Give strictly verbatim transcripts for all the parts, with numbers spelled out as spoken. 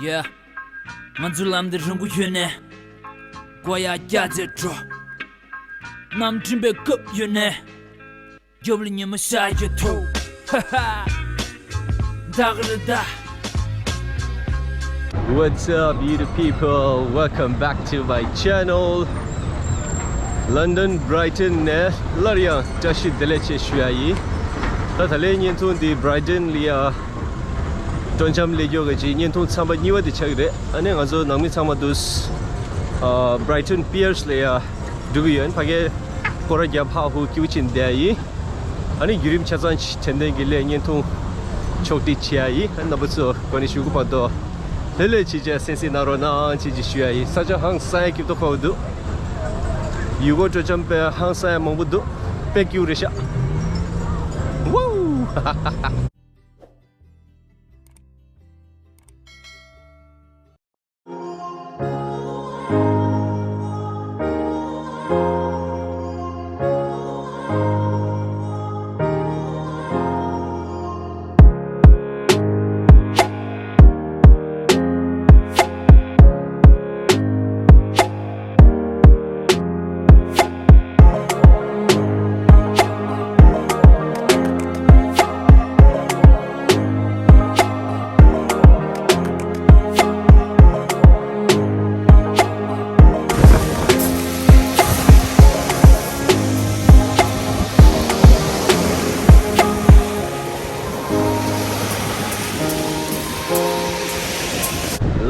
Yeah. ང་ཚོའི་ལམ་འདི་རིང་པོ་ཡོད་ནས། མགོ་ཡར་བཀྱག་བྱས་འགྲོ། གནམ་གྲིམ་པའི་སྐབས་ཡོད་ནས། རྒྱབ་ལ་ཉི་མ་ཤར་གྱི་ཐོག་ཧ་ཧ། ད་ག་རེ་ད། What's up, beautiful people? Welcome back to my channel, London Brighton ནས་སླར་ཡང་བཀྲ་ཤིས་བདེ་ལེགས་ཞེས་ཞུ་ཡ་ཡིན། ད་ད་ལན་བརྙན་ཐུང་འདི་Brighton ལ་ཡ། སྤྲོ་འཆམ་ལས་རྒྱུ་གི་ཅིག་བརྙན་ཐུང་ཚན་པ་གཉིས་པ་དེ་ཆགས་ཀྱི་རེད། ཨ་ནི་ང་ཚོ་ནང་མི་ཚང་མ་འདུག་ཨ། Brighton Piers ལ་ཡ་འགྲོ་གི་ཡོད། ཕ་གིར་སྐོར་ར་རྒྱབ་ཧ་ཧུ་སྐྱིད་པོ་བྱས་ནས་བསྡད་ཡིན། ཨ་ནི་བརྒྱུད་རིམ་ཆ་ཚང་ཞིག་དྲན་རྟེན་གྱི་སླད་བརྙན་ཐུང་ཕྱོགས་སྒྲིག་བྱེད་ཡ་ཡིན། ཨ་ནི་རྣམ་པ་ཚོ་གོ་ནས་བཞུགས་གི་བར་དུ་ལྷོད་ལྷོད་བྱས་བྱས་གསན་གཟིགས་གནང་རོགས་གནང་བྱས་བྱས་ཞུ་ཡ་ཡིན། ས་ཆ་ཧང་སང་ཡ་སྐྱིད་པོ་ཁོག་འདུག་ཡུལ་སྐོར་སྤྲོ་འཆམ་དཔེ་ཧང་སང་ཡ་མང་པོ་འདུག་དཔེ་སྐྱིད་པོ་རེད་ཤག་ཝུའུ།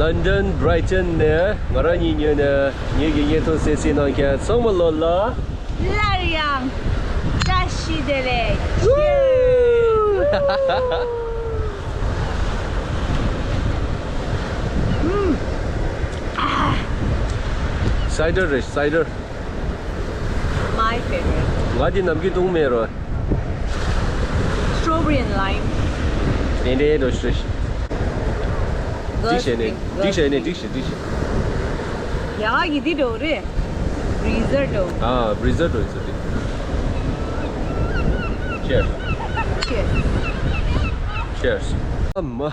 London Brighton ནས་ང་རང་གཉིས་ཉོས་ནས་ངེད་ཀྱི་བརྙན་ཐུང་གསན་གཟིགས་གནང་མཁན་ཚང་མ་ལོ་ལ། སླར་ཡང་བཀྲ་ཤིས་བདེ་ལེགས། Cheers. Cider རེད། Cider. My favorite. ང་འདི་ནམ་རྒྱུན་འཐུང་མེད་རོ། Strawberry and lime. དེ་འདྲའི་འགྲོ་ཤི་རེད། འགྲིག་བྱས་ནས་འགྲིག་བྱས་ནས་འགྲིག་བྱས་འགྲིག་བྱས། ཡ་གི་འདི་འགྲོ་རེད། Breezer འགྲོ། ཨ། Breezer འགྲོ་ཡིན་ས་དེ། Cheers. Cheers. Cheers. ཨ་མ།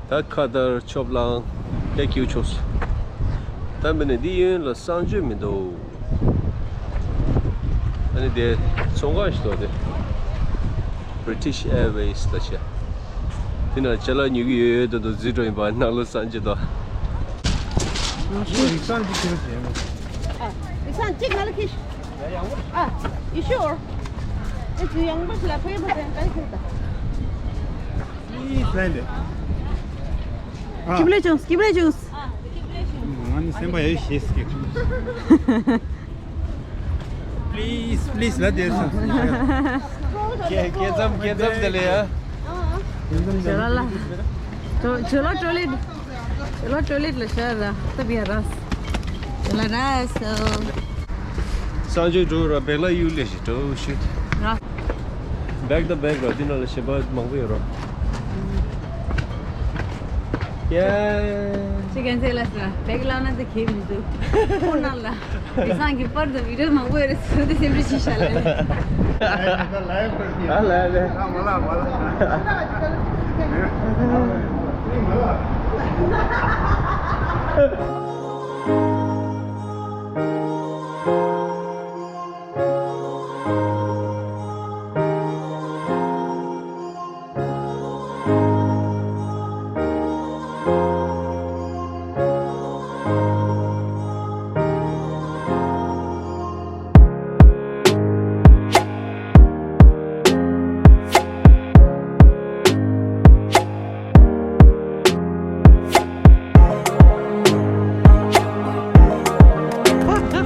ད་ཁ་དར་ཆོབ་ལང་དེ་ཀྱིའུ་ཆོས། ད་མི་ནི་འདི་ཡོན་ལ་གསང་སྤྱོད་མི་འདུག་ཨ་ནི་དེ་ཚོང་ཁང་ཞིག་འདུག་དེ། British Airways ལ་བྱས། དེ་ན་ཅ་ལག་ཉོ་གི་ཡོད་ཡོད་དུ་འདུག་འཛུལ་འགྲོ་ཡིན་པ་ནང་ལོ་གསང་སྤྱོད་དོ། Ah, you sure? It's young, but la pay, but then I think that. Please, friend. Ah. Kibble juice, kibble juice. ང་ནི་སེམས་པ་ཡོད་ཤེས་ཀྱི། Please, please, ལ་དེར་སོང་། ཁྱེད་ཁྱེད་ཚམ་ཁྱེད་ཚམ་དེ་ལ་ཡ། ཇོ་ལ་ལ། ཇོ་ཇོ་ལ་ཊོ་ལེཊ། ཇོ་ལ་ཊོ་ལེཊ་ལ་ཤར་ར། ད་བི་ཡ་ར། ཇོ་ལ་ར་སོ། གསང་སྤྱོད་འགྲོ་ར་བེག་ལ་གཡུག་ལས་ཤིག་འགྲོ་ཤུད། ར། བེག་དང་བེག་ར་འདི་ནང་ལ་ཞེན་པ་མང་པོ་ཡོད་ར། ཡ། ཅི་གན་ཚེ་ལ་ས་བེག་ལ་ན་ཚེ་ཁེ་མི་འདུག་ཁོ་ན་ལ། དེ་སང་གི་པར་དང་བི་ཌིའོ་མང་པོ་ཡོད་རེད་ཟེར་དེ་སེམས་ཁྲལ་ཞིག་བྱ་ལ། ཨ་ལ་ལ། ཨ་མ་ལ་མ་ལ།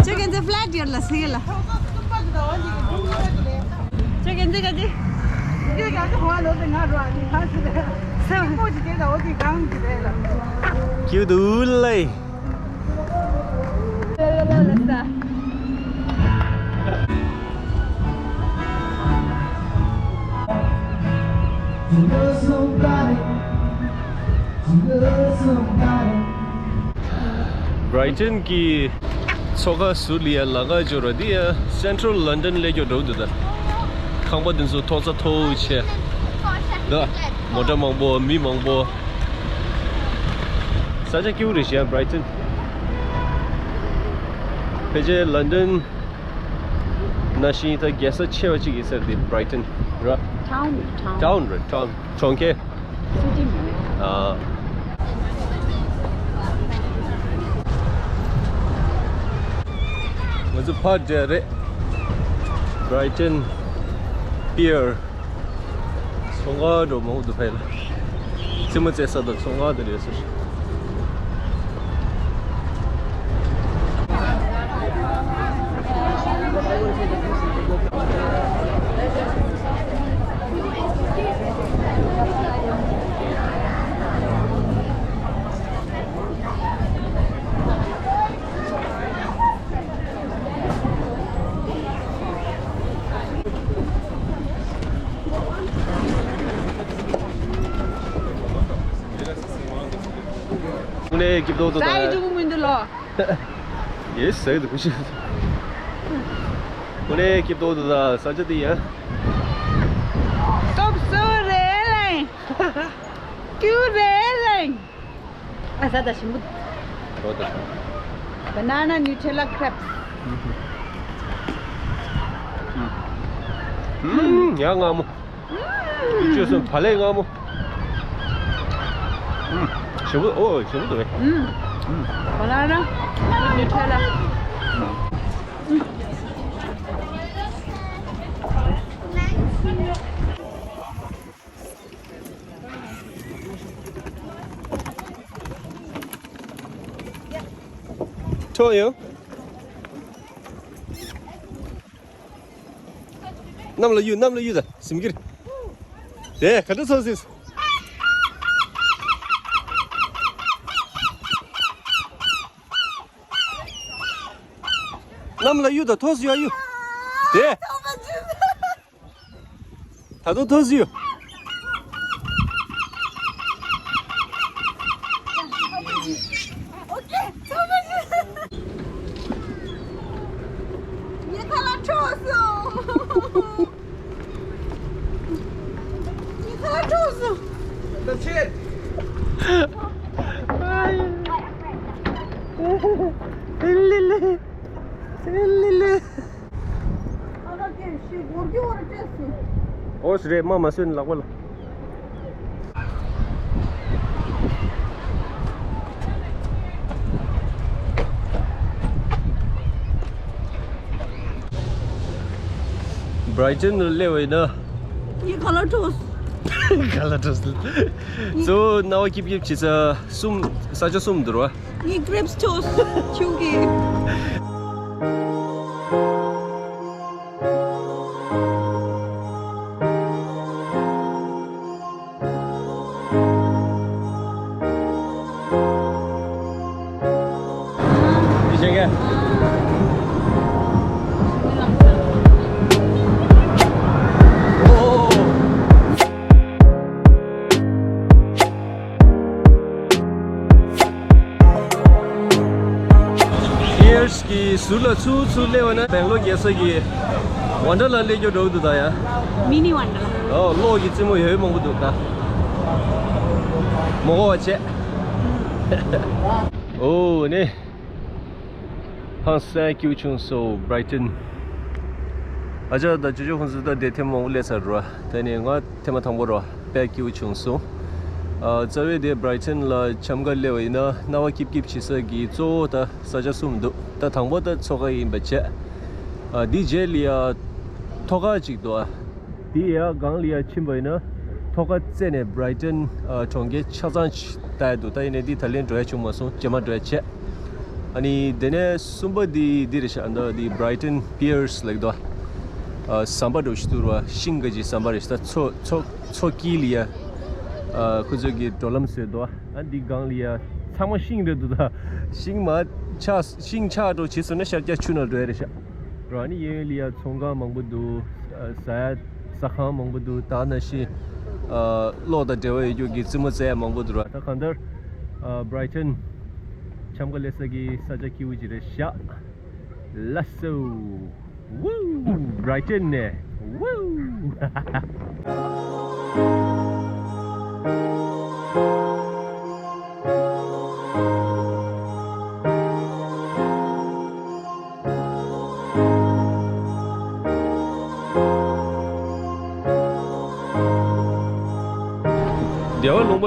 ཁྱོད་ཀྱི་འདི་ཕ་ལེཊ་ཡོད་ལ་སི་ལ། ཁྱོད་ཀྱི་འདི་ག་ཅི། ཁྱོད་འདུག་ལེ། Brighton གི་མཚོ་ཁ་ཟུར་ལ་ཡ་ལམ་ཁ་འབྱོར་བ་འདི་ཡ་Central London སླེབས་ཀྱི་འགྲོ་འདུག་ད་ཁང་པ་འདི་ཚོ་ཐོག་ས་མཐོ་བོ་ཆེ། ད་མོ་ཊ་མང་པོ་མི་མང་པོ། ས་ཆ་སྐྱིད་པོ་རེད་ཤག་Brighton། ཕལ་ཆེར་London་ནང་བཞིན་ད་རྒྱལ་ས་ཆེ་བ་གཅིག་ཡིན་ས་རེད་Brighton་ར། Town་རེད། Town་རེད། Town་གྲོང་ཁྱེར། City་མ་རེད། ཨ། ང་ཚོ་ཕར་འགྲོ་ཡ་རེད། Brighton Pier། ཚོང་ཁང་འགྲོ་མང་པོ་འདུག་ཕ་གི་ལ། རྩེད་མོ་རྩེ་ས་དང་ཚོང་ཁང་དེ་འདྲ་ཡོད་ས་རེད། དངོས་གནས་སྐྱིད་པོ་འདུག་ད། ས་ཡི་འདུག་མི་འདུག་ལོ། ཡེ་ཟེར་འདུག་ཤི། དངོས་གནས་སྐྱིད་པོ་འདུག་ད་ས་ཆ་དེ་ཡ། སྟོབས་སོ་རེད་ལེ། ཀྱུ་རེད་ལེ། ཨ་ས་ད་ཞིམ་པོ། འགྲོ་ད། Banana Nutella crepes། ཨུམ། ཡ་མངར་མོ། ཅོས་སོང་བ་ལས་མངར་མོ། ཨུམ། ཞིམ་པོ། ཨོ་ཞིམ་པོ་འདུག་རེད། ཨུམ། Banana Nutella། ཁྱོད་ཡང་། གནམ་ལ་གཡུག་གནམ་ལ་གཡུག་ད་ཟིན་གྱི་རེད། དེ་ག་འདྲ་ཚོར་སྲིད། གནམ་ལ་གཡུག་ད་ཐོག་སུ་ཡ་གཡུག་དེ། ད་དུང་ཐོག་སུ་ཡོད། ངའི་ཁ་ལ་འཕྲོག་སོང་། ངའི་ཁ་ལ་འཕྲོག་སོང་། That's it. ཨོ་ཟེར་རེད། མ་མ་སོན་ལག་པ་ལ། Brighton་ལ་སླེབས་པ་ཡིན་ན། ངའི་ཁ་ལག་འཕྲོག་ག་ལ་འགྲོ། གཙོ་བོ་རྣ་བ་སྐྱིབ་སྐྱིབ་བྱེད་ས་གསུམ། ས་ཆ་གསུམ་འདུག་ར། ངའི་grapes་འཕྲོག་ཆུང་གི། འདི་བཞེངས་མཁན། Piers་གི་ཟུར་ལ་ཚུར་ཚུར་སླེབས་པ་ན་སྦེང་ལོར་རྒྱལ་ས་གི་Wonderla་སླེབས་རྒྱུ་འདྲ་བོ་འདུག་ད་ཡ། Mini Wonderla། ཨོ་གློག་གི་རྩེད་མོ་ཡོད་མང་པོ་འདུག་ད། མ་གོ་བ་བྱས། ཨོ་ནི། ཧང་སང་སྐྱིད་པོ་བྱུང་སོང་Brighton། ཨ་ཅག་དང་ཅོ་ཅོ་ཁོང་ཚོ་ད་དེ་ཐེངས་མང་པོ་སླེབས་ཚར་རོ། ད་ནི་ང་ཐེངས་མ་དང་པོ་རོ། དཔེ་སྐྱིད་པོ་བྱུང་སོང་། ཨ་རྩ་བའི་དེ་Brighton་ལ་འཆམ་ག་སླེབས་པ་ཡིན་ན་རྣ་བ་སྐྱིབ་སྐྱིབ་བྱེད་ས་གི་གཙོ་བོ་ད་ས་ཆ་གསུམ་འདུག་ད་དང་པོ་ད་མཚོ་ཁ་ཡིན་པ་བྱས། ཨ་འདི་རྗེས་ལ་ཡ་ཐོག་ཁ་ཅིག་འདུག་ཨ། དེ་ཡ་སྒང་ལ་ཡ་ཕྱིན་པ་ཡིན་ན་ཐོག་ཁ་རྩེ་ནས་Brighton་ཨ་གྲོང་ཁྱེར་ཆ་ཚང་ཅིག་ལྟ་ཡ་འདུག་ད་ཡིན་ནའི་འདི་ད་ལན་འགྲོ་ཡ་བྱུང་མ་སོང་། རྗེས་མ་འགྲོ་ཡ་བྱས། ཨ་ནི་དེ་ནས་གསུམ་པ་འདི་འདི་རེད་ཤག་འདི་Brighton Piers་ལབ་ཀྱི་འདུག་ཨ་ཟམ་པ་འདྲ་བོ་ཞིག་འདུག་ར། ཤིང་གི་ཅིག་ཟམ་པ་རེད་ཤག་ད་མཚོ་མཚོ་མཚོ་དཀྱིལ་ལ་ཡ་ཨ་ཁོ་ཚོས་ཀྱི་འགྲོ་ལམ་བཟོས་འདུག་ཨ་འདི་སྒང་ལ་ཡ་ཚང་མ་ཤིང་རེད་འདུག་ད་ཤིང་མ་ཆག་ཤིང་ཆག་འགྲོ་བྱས་སོང་ན་ཤར་རྒྱག་ཆུ་ནང་འགྲོ་ཡ་རེད་ཤག་ར། ཨ་ནི་གཡས་གཡོན་ལ་ཡ་ཚོང་ཁང་མང་པོ་འདུག་ཨ་ཟ་ཡ་ཟ་ཁང་མང་པོ་འདུག་ད་ནང་བཞིན་ཨ་གློག་དང་འབྲེལ་བ་ཡོད་རྒྱུ་གི་རྩེད་མོ་རྩེ་ཡ་མང་པོ་འདུག་ར། ད་གང་ལྟར་ཨ་Brighton་འཆམ་ག་སླེབས་ས་གི་ས་ཆ་སྐྱིད་པོ་ཅིག་རེད་ཤག་ལགས་སོ། Woo! Brighton་ནས། Woo!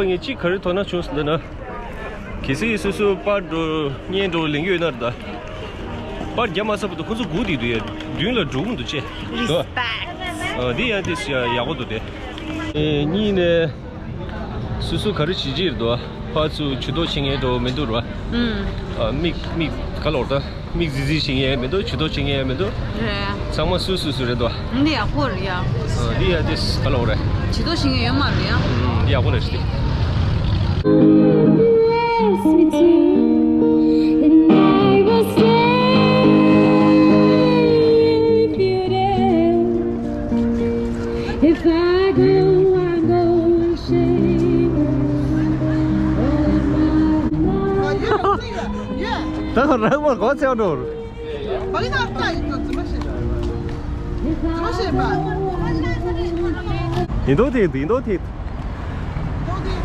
ངས་གཅིག་ག་རེ་དོ་སྣང་བྱུང་ཟེར་ན། གལ་སྲིད་སོ་སོ་པར་འགྲོ་བརྙན་འགྲོ་ལེན་གྱི་ཡོད་ན་རེད་ད། པར་རྒྱག་མ་ཚར་བར་དུ་ཁོ་ཚོ་སྒུག་བསྡད་འདུག་ཡ། མདུན་ལ་འགྲོ་གི་མི་འདུག་ཅེས། འདུག་ཨ། འདི་ཡང་དེ་ཡག་པོ་འདུག་སྟེ། ཨེ་གཉིས་ནས། སོ་སོ་ག་རེ་བྱེད་ཀྱི་རེད་འདུག་ཨ། ཕར་ཚུར་ཇུས་གཏོགས་བྱེད་མཁན་འདྲ་བོ་མི་འདུག་ར། ཨ་མིག་མིག་ག་ལོར་ད། མིག་ཟི་ཟི་བྱེད་མཁན་ཡང་མི་འདུག་ཇུས་གཏོགས་བྱེད་མཁན་ཡང་མི་འདུག་རེད། ཚང་མ་སོ་སོ་སོ་རེད་འདུག་ཨ། འདི་ཡག་པོ་རེད་ཡ། ཨ་འདི་ཡ་དེ་ག་ལོར་རེད། ཇུས་གཏོགས་བྱེད་མཁན་ཡོད་མ་རེད་ཡ། ཨ་འདི་ཡག་པོ་རེད་ཤི། If I go, I'm going shameless. ད་ཁོ་རང་མ་གོ་ཚེ་འགྲོ། མ་གི་ནར་ལྟ་ཡིན་ནོ་ཙི་མ་ཤེས། ཙི་མ་ཤེས་པ། ཡིན་མདོག་དེ་ཡིན་མདོག་དེ། མདོག་དེ།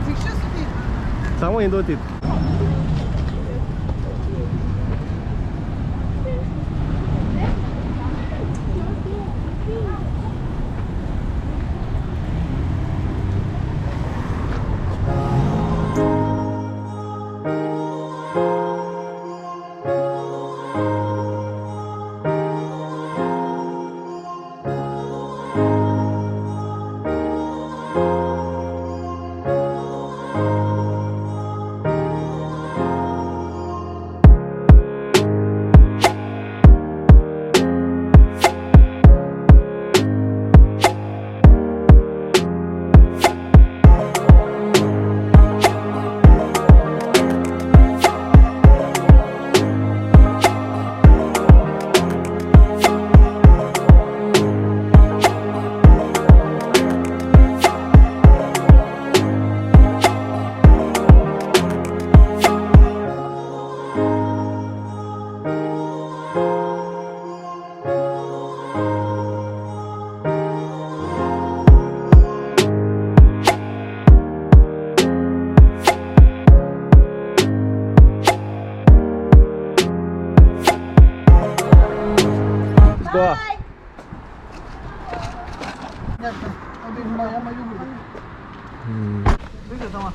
ཚིག་ཤོས་སུ་དེ། ཚང་མ་ཡིན་མདོག་དེ།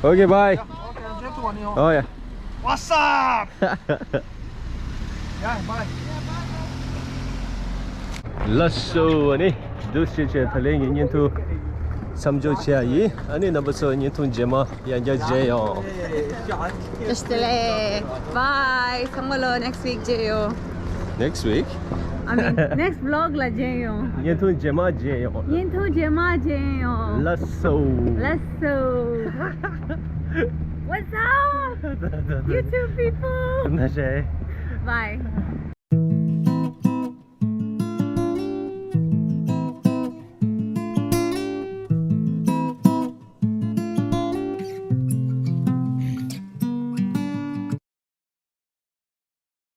Okay, bye. Oh yeah. What's up? Yeah, bye. ལགས་སོ། ཨ་ནི་འདུག་སེ་བྱས་ད་ལན་ངའི་བརྙན་ཐུང་མཚམས་འཇོག་བྱེད་ཡ་ཡིན། ཨ་ནི་རྣམ་པ་ཚོ་བརྙན་ཐུང་རྗེས་མ་ཡང་བསྐྱར་མཇལ་ཡོང་། བཀྲ་ཤིས་བདེ་ལེགས། Bye. ཚང་མ་ལོ་next week མཇལ་ཡོང་། Next week? I mean, next vlog ལ་མཇལ་ཡོང་། བརྙན་ཐུང་རྗེས་མ་མཇལ་ཡོང་། བརྙན་ཐུང་རྗེས་མ་མཇལ་ཡོང་། ལགས་སོ། ལགས་སོ། What's up? YouTube people. ན་ཤེ། Bye.